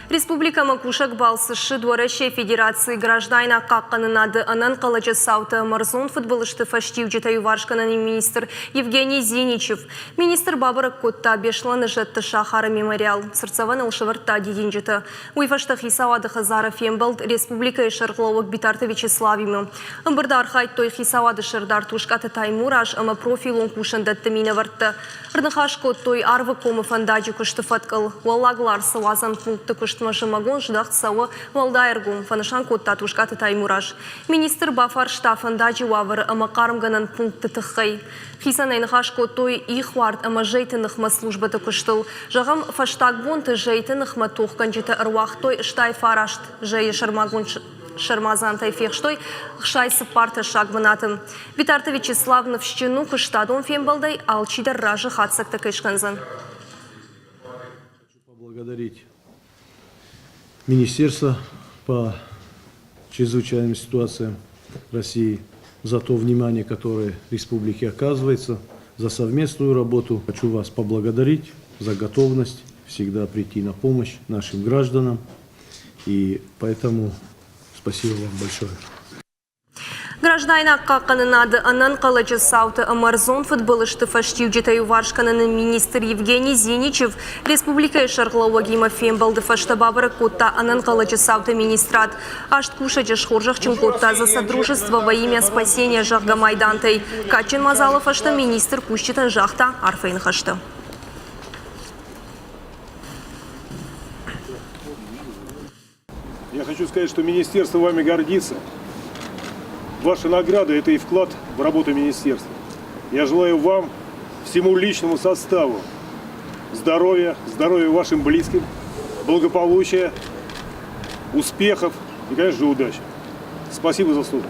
Республикӕмӕ кусӕг балцы ссыд Уӕрӕсейы Федерацийы граждайнаг хъахъхъӕнынады ӕнӕнхъӕлӕджы цаутӕ ӕмӕ ӕрдзон фыдбылызты фӕстиуджытӕ иуварс кӕныны министр Евгений Зиничев. Министр бабӕрӕг кодта Беслӕны зӕдты сахары мемориал, цыртдзӕвӕныл сӕвӕрдта дидинджытӕ. Уый фӕстӕ хицауады хӕдзары фембӕлд республикӕйы сӕргълӕууӕг Битарты Вячеславимӕ. Ӕмбырды архайдтой хицауады сӕрдар Тускъаты Таймураз ӕмӕ профилон кусӕндӕтты минӕвӕрттӕ. Ӕрныхас кодтой Арвыкомы фӕндаджы куысты фӕткыл. Уӕллаг Ларсы уадзӕн пункты куыстмӕ зымӕгон здӕхт цӕуы уӕлдай ӕргом, фӕнысан кодта Тускъаты Таймураз. Министр бафарста фӕндаджы уавӕры ӕмӕ хъармгӕнӕн пунктты тыххӕй. Хицӕнӕй ныхас кодтой ихуард ӕмӕ зӕйты ныхмӕ службӕты куыстыл. Зӕгъӕм, фӕстаг бонты зӕйты ныхмӕ тохгӕнджытӕ ӕруагътой 89 зӕйы сӕрмагонд сармадзантӕй фехстой 64 тӕссаг бынаты. Битарты Вячеслав ныфсджын у, куыстадон фембӕлдӕй алчидӕр разы хатдзӕгтӕ кӕй скӕндзӕн. Поблагодарить Министерство по чрезвычайным ситуациям России за то внимание, которое республике оказывается, за совместную работу. Хочу вас поблагодарить за готовность всегда прийти на помощь нашим гражданам. И поэтому спасибо вам большое. Граждайнаг хъахъхъӕнынады ӕнӕнхъӕлӕджы цауты ӕмӕ ӕрдзон фыдбылызты фӕстиуджытӕ иуварс кӕныны министр Евгений Зиничев республикӕйы сӕргълӕууӕгимӕ фембӕлды фӕстӕ бабӕрӕг кодта ӕнӕнхъӕлӕджы цауты министрад. Аст кусӕджы схорзӕхджын кодта за содружество во имя спасения, зӕгъгӕ, майдантӕй. Кадджын мадзалы фӕстӕ министр кусджытӕн загъта арфӕйы ныхӕстӕ. Я хочу сказать, что министерство вами гордится. Ваша награда – это и вклад в работу министерства. Я желаю вам, всему личному составу, здоровья, здоровья вашим близким, благополучия, успехов и, конечно же, удачи. Спасибо за службу.